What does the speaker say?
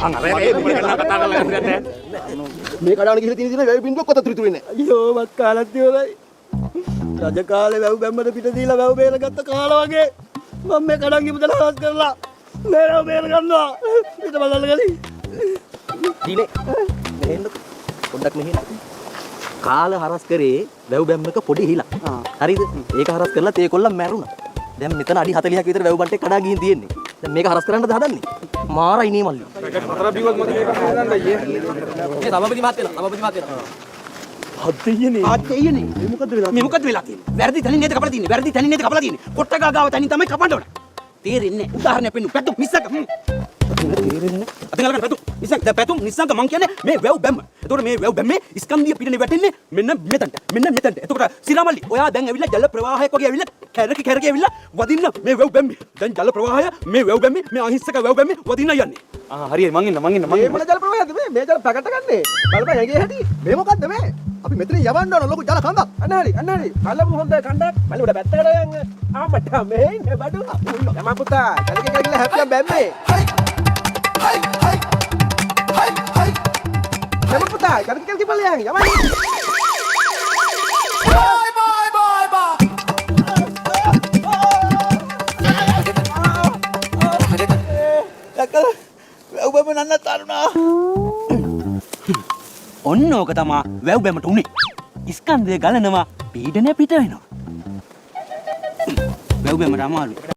අන් අර ඒ උඹට කතා කරලා ගන්න නෑ. මේ කඩාන ගිහලා තියෙන දින වැව් බින්දුවක් කොතන ඉතුරු වෙන්නේ. අයියෝ මත් කාලත් ඉවරයි. රජ කාලේ වැව් බැම්මට පිට දීලා වැව් බේරගත්ත කාලා වගේ මම මේ කඩන් මුදල හරස් කරලා මේ වැව් බේර ගන්නවා. පිට බලන්න ගලි. දීනේ මෙහෙන්න පොඩ්ඩක් මෙහෙන්න. කාල හරස් කරේ වැව් බැම්මක පොඩි හිලක්. හරිද? ඒක හරස් කරලා තේ කොල්ල මැරුණා. දැන් මෙතන අඩි 40ක් විතර වැව් බන්ට් එක කඩා ගිහින් තියෙන්නේ. දැන් මේක හරස් කරන්නද හදන්නේ? මාරයි නේ මල්ලි. හතර බිව්වත් මට මේක හදන්න අයියේ. මේ සභාපති මහත්තයා සභාපති මහත්තයා. හත්තියනේ. ආත්තේයනේ මේ මොකද්ද වෙලා මේ මොකද්ද වෙලා තියෙන්නේ? වැරදි තැනින් නේද කපලා තියෙන්නේ? වැරදි තැනින් නේද කපලා තියෙන්නේ? කොට්ටගා ගාව තැනින් තමයි කපන්න ඕන. තේරෙන්නේ නැහැ. උදාහරණයක් පෙන්නු. පැතුම් නිස්සංග. තේරෙන්නේ අතෙන් අල්ලගන්න පැතුම්. නිස්සංග. දැන් පැතුම් නිස්සංග මං කියන්නේ මේ වැව් බැම්ම. එතකොට මේ වැව් බැම්මේ ස්කන්ධිය පිටනේ වැටෙන්නේ මෙන්න මෙතනට. මෙන්න මෙතනට. එතකොට සිරාමල්ලි ඔයා දැන් ඇවිල්ලා ජල ප්‍රවාහයක් වගේ ඇවිල්ලා කැරකි කැරකි ඇවිල්ලා වදින්න මේ වැව් බැම්මේ. දැන් ජල ප්‍රවාහය මේ වැව් බැම්මේ මේ අහිංසක වැව් බැම්මේ වදින්න යන්නේ. ආ හරි මං ඉන්න මං ඉන්න මං මේ ඉන්න. මොන ජල ප්‍රවාහයක්ද මේ? මේ ජල පැකට් ගන්නේ. බලපන් ඇඟේ හැටි. මේ මොකද්ද මේ? අපි මෙතන යවන්න ඕන ලොකු ජල කඳක්. අන්න හරි අන්න හරි බලමු හොඳ කණ්ඩක් මල්ලි උඩ පැත්තකට යන්න. ආ මට මේ ඉන්නේ බඩු යමන් පුතා කලක කලක හැප්පියම් බැම්මේ. යමන් පුතා කලක කලක බලයන් යමන්. දැක්කද? වැව් බැම්ම නන්න තරුණා. ඔන්න ඕක තමා වැව් බැමට උනේ. ස්කන්ධය ගලනවා පීඩනය පිට වෙනවා. වැව් බැමට අමාරුයි.